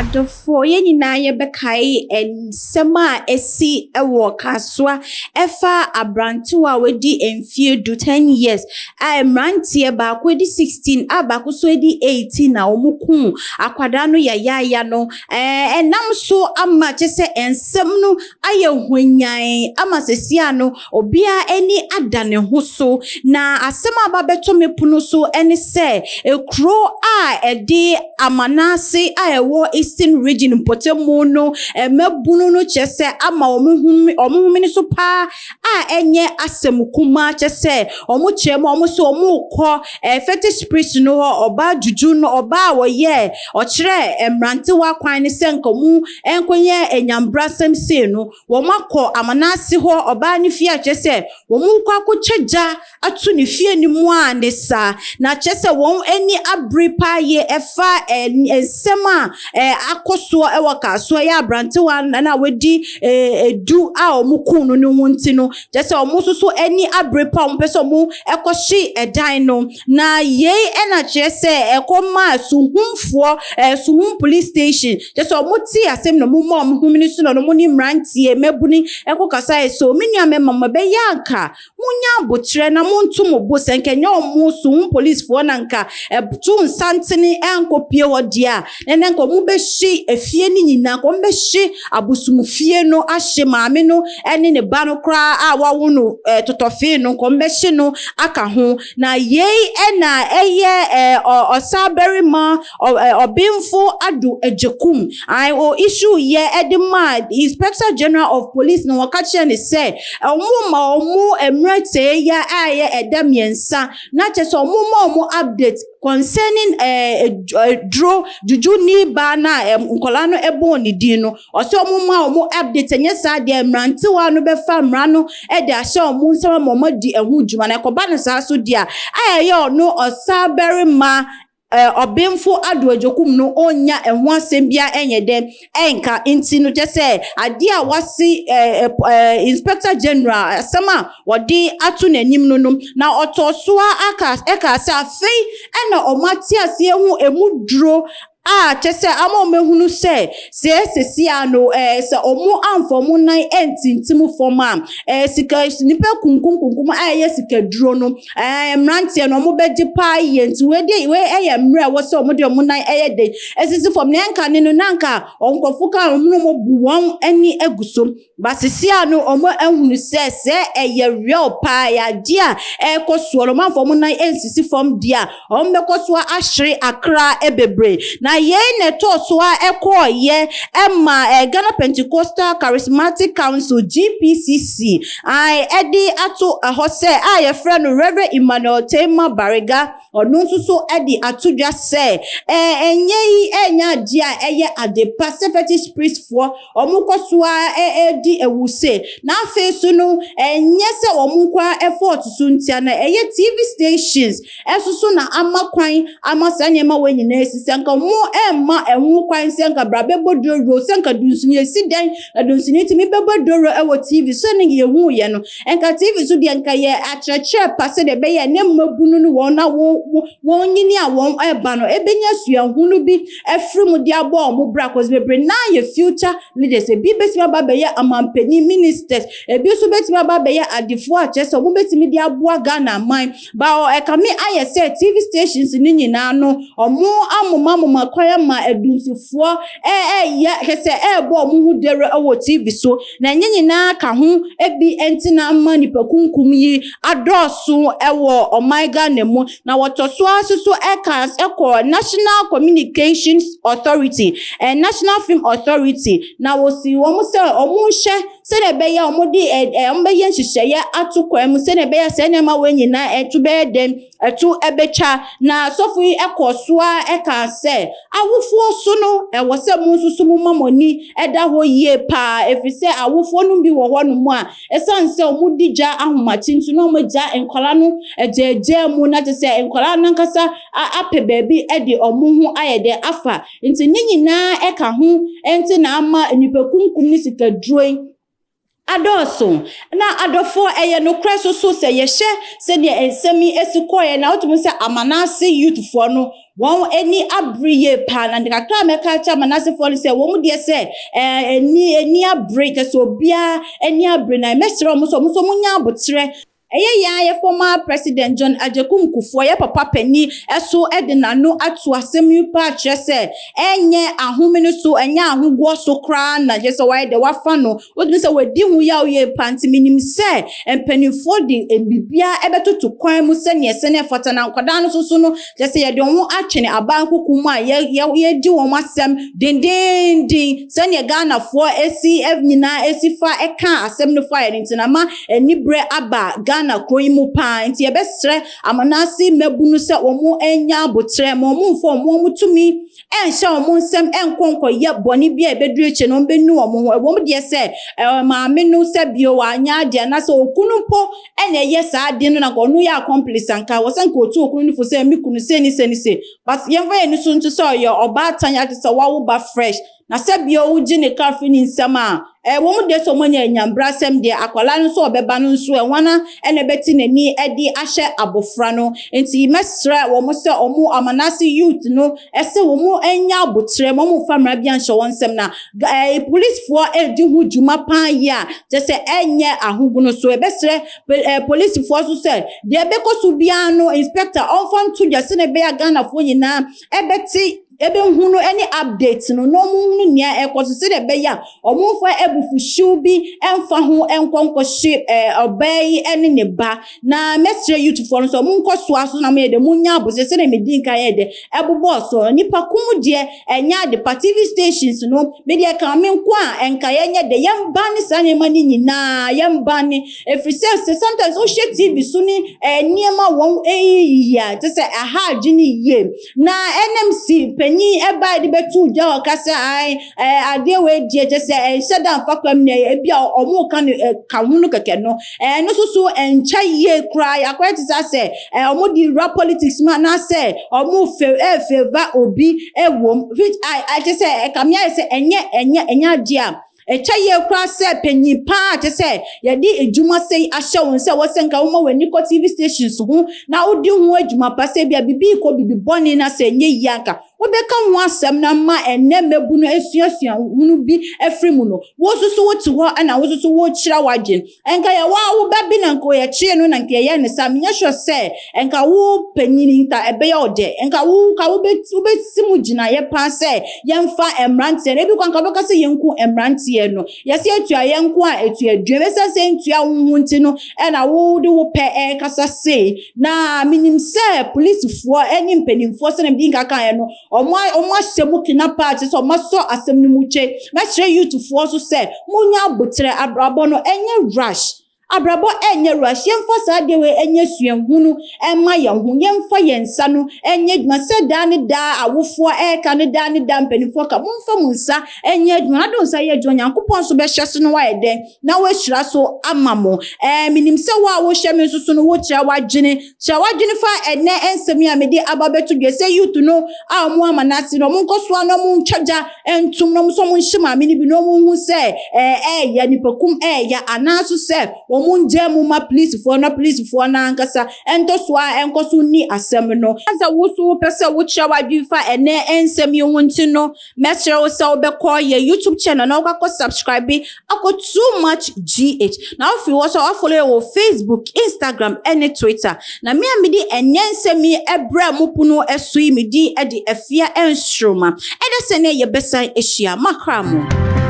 Adɔfoɔ, yɛn nyinaa yɛbɛkae nsɛm a asi wɔ Kasoa ɛfa aberantewa a wadi mfeɛ 10, 10 years, a mmeranteɛ baako adi 16 a baako nso adi 18 a wɔkum akwadaa no yayaaya no. Ɛnam so ama kyerɛ sɛ nsɛm no ayɛ hwanyan ama seesei ano obiara ani ada ne ho so. Na asɛm a aba abɛtɔ me pono so ne sɛ, ekuro a ɛde Amanase a ɛwɔ Eastern Region mpɔtamu no, mmabunu no kyerɛ sɛ ama wɔn home wɔn homene so paa a ɛnyɛ asɛm kumaa. Kyerɛ sɛ wɔn kyerɛ mu a, wɔn nso wɔrekɔ fetish priest no hɔ, ɔbaa juju no, ɔbaa a wɔyɛ ɔkyerɛ mmerantewa kwan ne sɛ nka wɔn nkɔnyɛ anyambrasɛm sei no, wɔn akɔ Amanase hɔ, ɔbaa no fie, a kyerɛ sɛ wɔn kɔ akɔtwa gya ato ne fie no mu a ne saa. Na kyerɛ sɛ wɔn ani abere paa yie ɛfa nsɛm a akɔ soɔ ɛwɔ Kasoa yɛ aberantewa na wadi 10 a wɔn kum no ne ho. Nti no kyerɛ sɛ wɔn nso so ani abere paa, wɔn pɛ sɛ wɔn ɛkɔhye ɛdan no. Na yei ɛna kyerɛ sɛ ɛkɔ maa Suhumfoɔ, Suhum Police Station, kyerɛ sɛ wɔn te asɛm na wɔn ma wɔn homene so na wɔn ne mmeranteɛ mmabunu ɛkɔ kasa yɛ sɛ, "Omi nua mɛma mo ɛbɛyɛ anka munya abotire na monto mo bo." Sɛ nka nyɛ ɔmo Suhum policefoɔ na nka ɛto nsantene ɛnkɔpie hɔ deɛ a, ɛnɛ nka ɔmo bɛhye efie no nyinaa, nka ɔmo bɛhye abosomfie no, ahye maame no ɛne ne ba no koraa a wawo no totɔfee no, nka ɔmo bɛhye no aka ho. Na yei ɛna ɛyɛ ɔsabarima ɔbɛnfo Ado Agyekum ayi o issue yɛ ɛde ma Inspector General of Police, na wɔka kyerɛ ne sɛ ɔmo ma ɔmo mmerɛ tee ya a ɛyɛ ɛda 3 na kyerɛ sɛ ɔmo ma ɔmo update concerning duro juju ni baa na nkɔlaa no ɛbɔɔ ne din no. Ɔsɛ ɔmo ma ɔmo update, ɛnyɛ saa deɛ, mmerantewa no bɛfa mmara no ɛde ahyɛ ɔmo nsam ama ɔmo adi ɛho dwuma. Na ɛkɔba no saa so deɛ a, ɛyɛ ɔno ɔsabarima ɔbɛnfo Ado Agyekum no ɔnya ɛho asɛm bia ɛnyɛ dɛ ɛnka. Nti no kyɛ sɛ adeɛ a wasi ɛɛ ɛɛ Inspector General asɛm a wɔde ato n'anim no, na ɔtɔ so a aka ɛka sɛ afei ɛna ɔmo ate aseɛ ho emu duro a kyɛ sɛ ama ɔmo ehunu sɛ sɛ esisi ano sɛ ɔmo amfa ɔmo nan ɛntintim fam a, sika nipa kunkum kunkum a ɛyɛ sika duro no, mmeranteɛ no ɔmo bɛgye paa yie. Nti wei de, wei ɛyɛ mmerɛ a ɛwɔ sɛ ɔmo de ɔmo nan ɛyɛ de esisi fam. Na ɛnka ne no nanka nkurɔfo ka ɔmo no mo bu wɔn ani egu so basisi ano, ɔmo ehunu sɛ ɛyɛ real paa, yɛ adeɛ a ɛrekɔ soɔ no, ɔmo amfa ɔmo nan ɛnsisi fam deɛ a, ɔmo bɛkɔ so ahyere akra bebree. Na yei na ɛtɔɔ so a ɛkɔɔyɛ ɛma Ghana Pentecostal Charismatic Council, GPCC, ae ɛde ato ɛhɔ sɛ a yɛfrɛ no Reverend Emmanuel Tema Bariga, ɔno nso so ɛde ato dwa sɛ ɛnyɛ yi ɛnyɛ adeɛ a ɛyɛ ade pa sɛ fetish priestfoɔ ɔmo kɔ so a ɛɛdi awuse. Na afei so no, ɛnyɛ sɛ ɔmo nko effort so ntia, na ɛyɛ TV stations ɛso so na ama kwan ama saa nneɛma wɔ nyinaa esisi. Nka ɔmo ɛmma ɛho kwan sɛ nka bra bɛbɔ doro sɛ nka dunsini esi dɛn na dunsini tumi bɛbɔ doro ɛwɔ TV so ne yɛhu yɛ no. Nka TV so deɛ, nka yɛ akyerɛkyerɛ pa sɛdeɛ ɛbɛyɛ ne mmabunu no wɔn na wɔn nyini a wɔn ɛba no ebenya suahunu bi ɛfiri mu de abɔ wɔn bra, 'cause bebree naa yɛ future leaders. Ebi bɛtumi aba abɛyɛ amampanin, ministers, ebi nso bɛtumi aba abɛyɛ adefoɔ a kyerɛ sɛ wɔn bɛtumi de aboa Ghana man ba. Ɛkame ayɛ sɛ TV stations ne nyinaa no, ɔmo amoma amoma kwan ama adunsifoɔ ɛɛyɛ kyerɛ sɛ ɛɛbɔ ɔmo ho dɛrɛ ɛwɔ TV so, na ɛnyɛ nyinaa ka ho ebi ntina ama nipa kunkum yi adɔɔso ɛwɔ ɔman Ghana mu. Na wɔtɔ so ara so ɛka ɛkɔ National Communications Authority, National Film Authority, na wɔsi wɔn sɛ wɔn nhyɛ sɛdeɛ ɛbɛyɛ a wɔde ɛ ɛ wɔn bɛyɛ nhyehyɛeɛ ato kwan mu sɛdeɛ ɛbɛyɛ sɛ nneɛma wɔ nyinaa ɛto bɛyɛ dɛm ɛto ɛbɛtwa. Na asɔfo yi ɛkɔ so a ɛka sɛ awofoɔ so no, ɛwɔ sɛ mo nso so mo ma mo ani ɛda hɔ yie paa, ɛfiri sɛ awofoɔ no bi wɔ hɔnom a ɛsiane sɛ wɔn di gya ahomakye nti na wɔn agya nkwadaa no agyaagyaa mu, na kyerɛ sɛ nkwadaa no ankasa apɛ baabi ɛde wɔn ho ayɛ dɛ afa. Nti ne nyinaa ɛka ho nti na ama nipa kunkum ne sikaduro yi adɔɔso. Na adɔfoɔ, ɛyɛ nokorɛ so so sɛ yɛhyɛ sɛdeɛ nsɛm yi esi kɔɔɛ na wotumi sɛ Amanase youthfoɔ no Wɔn ani abere yie paa, na kakra a mɛka akyerɛ Amanasefoɔ no sɛ wɔn deɛ sɛ ani abere, kyɛ sɛ obiara ani abere, na mɛsrɛ wɔn sɛ wɔn nso wɔnya abotrɛ. Ɛyɛ yɛn a yɛ former President John Agyekum Kufuor, yɛ papa panyin, ɛso de n'ano ato asɛm yi pa akyerɛ sɛ ɛnyɛ ahome no so, ɛnyɛ ahogoɔ so koraa, na kyerɛ sɛ wayɛ dɛ wafa no wotumi sɛ wadi ho yaw yie pa. Nti menim sɛ mpanimfoɔ de biribiara ɛbɛtoto kwan mu sɛneɛ sɛneɛ fata, na nkwadaa no nso so no, kyerɛ sɛ yɛde wɔn atwene aban kuku mu a yɛdi wɔn asɛm dendenden sɛneɛ Ghanafoɔ esi nyinaa esi fa ɛka asɛm no fa yɛ no. Nti na ma aniberɛ aba Ghana kuro yi mu paa. Nti yɛbɛsrɛ Amanase mmabunu sɛ wɔn anya abotrɛ ma wɔn mfa wɔn tumi ɛnhyɛ wɔn nsɛm ɛnkɔ nkɔyɛ bɔne bi a ɛbɛduru akyire no wɔn bɛnu wɔn ho. Ɛwɔm deɛ sɛ maame no sɛ bio wanya adeɛ anaasɛ okunu mpo ɛna ɛyɛ saa adeɛ no, na ɔno yɛ accomplice, anka wɔsɛ nka otu okunu no fo sɛ mi kunu se ne se ne se, but yɛmfa yɛn ni so nto sɛ ɔyɛ ɔbaatan ate sɛ wawo ba fresh, na sɛ bio wogye ne car firi ne nsam a, wɔn deɛ sɛ wɔn anya anyambra asɛm deɛ, akwadaa no nso ɔbɛba no nso ɛwana ɛna ɛbɛti n'ani ɛde ahyɛ abɔfra no. Nti mɛsrɛ wɔn sɛ wɔn Amanase youth no ɛsɛ wɔn anya abotrɛ ma wɔn mfa mmara bi anhyɛ wɔn nsam, na polisifoɔ ɛredi ho dwuma paa yi a kyerɛ sɛ ɛnyɛ ahogono so. Ɛbɛsrɛ polisifoɔ nso sɛ deɛ ɛbɛkɔ so biara no, inspector ɔmfa nto dwa sɛnea ɛbɛyɛ a Ghanafoɔ nyinaa ɛbɛte, ɛbɛhunu ɛne update no, na ɔmo hunu nea ɛkɔ so, sɛdeɛ ɛbɛyɛ a ɔmo mfa abufuhyew bi ɛmfa ho ɛnkɔ nkɔhye ɔbaa yi ɛne ne ba. Na mɛsrɛ youthfoɔ no sɛ ɔmo nkɔ soa so na mo yɛ dɛ mo nya abosɛ sɛdeɛ medi nkan yɛ dɛ ɛbobɔɔ so. Nipa kum deɛ, ɛnyɛ ade pa. TV stations no, me deɛ ka me nko a, ɛnka yɛnyɛ dɛ yɛmba ne saa nneɛma no nyinaa yɛmba ne, ɛfiri sɛ sometimes wohyɛ TV so ne nneɛma wɔn ɛyiyi a kyɛ sɛ ɛha adwene yie. Na NMC panyin ɛbaa de bɛtu dwa, ɔka sɛ ae adeɛ wei deɛ, kyɛ sɛ ɛnhyɛ da mfa kwam, na ebi a ɔmo ka no ka ho no kɛkɛ no, ɛno nso so ɛnkyɛ yie koraa. Akɔyɛ te sɛ ɔmo de wura politics mu anaasɛ ɔmo fɛ ɛfavour obi ɛwɔ which I kyɛ sɛ ɛkame ayɛ sɛ ɛnyɛ adeɛ a ɛkyɛ yie koraa sɛ panyin paa kyɛ sɛ yɛde edwuma sɛ ahyɛ wɔn sɛ wɔsɛ nka wɔn wɔn ani kɔ TV stations ho na wodi ho adwuma pa, sɛ bi a bibi kɔ bibi bɔne na sɛ ɛnyɛ yie anka wobɛka ho asɛm na ma ɛnɛ mmɛbu no esuasua hunu bi afiri mu no. Wo nso so wote hɔ ɛna wo nso so wokyerɛ w'adwene, nka yɛwɔ a wo ba bi na nka yɛkyerɛ no na nka yɛyɛ ne sa, menyɛ sure sɛ nka wo panyin nka ɛbɛyɛ ɔdɛ, nka wo ka wobɛsi mu gyinaeɛ paa sɛ yɛmfa mmeranteɛ no. Ebi kɔ nka wobɛka sɛ yɛnku mmeranteɛ no, yɛsɛ etua yɛn nko a etua dua bɛsɛ sɛ ntua wo ho, nti no ɛna wode wo pɛ ɛrekasa sei. Na menim sɛ polisifoɔ ɛne mpanimfoɔ, sɛ na medi nka kaeɛ no, ɔmo ahyɛ mu kina paa, kyerɛ sɛ ɔmo asɔ asɛm no mu kye. Mɛkyerɛ youthfoɔ nso sɛ monya abotrɛ, abrabɔ no ɛnyɛ rush, abrabɔ ɛnyɛ rush. Yɛmfa saa adeɛ wei ɛnyɛ suahunu ɛma yɛn ho, yɛmfa yɛn nsa no ɛnyɛ adwuma sɛ daa ne daa awofoɔ ɛɛka ne daa ne daa mpanimfoɔ ka, momfa mo nsa ɛnyɛ adwuma na de nsa yɛ adwuma, Nyankopɔn nso bɛhyɛ so no wayɛ dɛn na wahyira so ama mo. Menim sɛ wo a wohyɛ me nso so no, wokyerɛ w'adwene, kyerɛ w'adwene fa ɛnɛ nsɛm yi a mede aba bɛto dwa sɛ youth no a ɔmo ama n'ase no, ɔmo nkɔ soa na ɔmo ntwa gya ntum na ɔmo nso ɔmo nhyɛ maame no bi na ɔmo hu sɛ ɛɛyɛ nipakum ɛɛyɛ, anaaso sɛ wɔn ngya mu ma polisifoɔ na polisifoɔ n'ankasa ɛntɔ so a ɛnkɔ so ni asɛm no. Sɛ wo so wopɛ sɛ wokyerɛ w'adwene fa ɛnɛ nsɛm yi ho nti no, mɛkyerɛ wo sɛ wobɛkɔ yɛ YouTube channel na wokakɔ subscribe akɔ Too Much GH, na wofiri hɔ sɛ wafollow yɛ wɔ Facebook, Instagram ɛne Twitter. Na me a mede ɛnɛ nsɛm yi ɛbrɛ mo pono ɛso yi, medi ɛde Afia Nsoroma. Ɛdɛ sɛ ne yɛbɛsan ahyia makra mo.